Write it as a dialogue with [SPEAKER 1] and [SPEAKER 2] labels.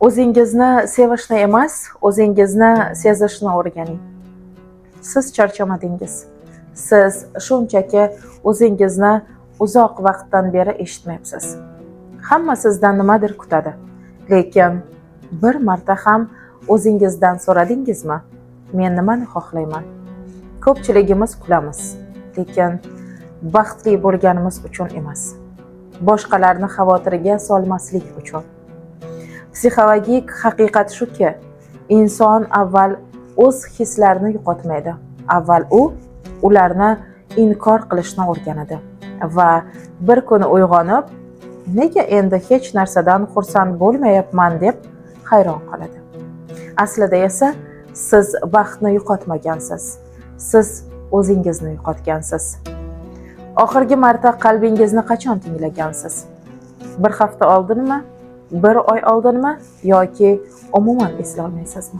[SPEAKER 1] O'zingizni sevishni emas, o'zingizni sezishni o'rganing. Siz charchamadingiz. Siz shunchaki o'zingizni uzoq vaqtdan beri eshitmayapsiz. Hamma sizdan nimadir kutadi. Lekin bir marta ham o'zingizdan so'radingizmi? Men nimani xohlayman? Ko'pchiligimiz kulamiz, lekin baxtli bo'lganimiz uchun emas. Boshqalarni xavotirga solmaslik uchun. Psixologik haqiqat shuki, inson avval o'z hislarini yo'qotmaydi. Avval u ularni inkor qilishni o'rganadi va bir kuni uyg'onib, nega endi hech narsadan xursand bo'lmayapman deb hayron qoladi. Aslida esa siz baxtni yo'qotmagansiz. Siz o'zingizni yo'qotgansiz. Oxirgi marta qalbingizni qachon tinglagansiz? Bir hafta oldinmi? Bir oy oldinmi? Yoki umuman eslolmaysizmi?